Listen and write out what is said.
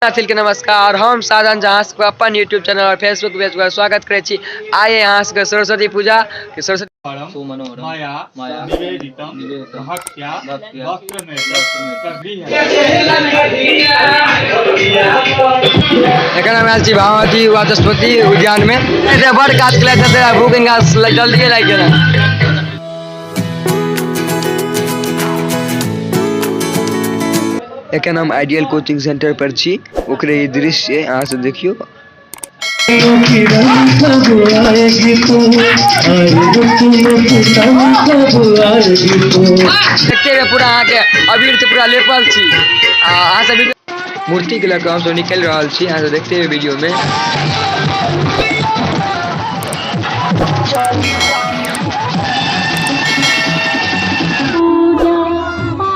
मैथिल के नमस्कार। हम साधन जहाँ सबके अपन यूट्यूब चैनल और फेसबुक पेज पर स्वागत करै छी। आइ अहाँ सबके सरस्वती पूजा के सरस्वती माया निवेदितं भक्त्या वस्त्रमेतत्। एखन हम आयल छी भागवती वाचस्पति उद्यान में। एते बड़ काज केलथि हेतै, भूख हिनका जल्दिए लागि गेलनि। एखन हम आइडियल कोचिंग सेंटर पर छी, ओकरे ई दृश्य अहाँ सब देखियौ। देखते हुए पूरा अहाँके अबीर से पूरा लेपल छी। आ अहाँ सब मूर्ति के लऽ कऽ हमसब निकलि रहल छी, अहाँ सब देखते हुए वीडियो में।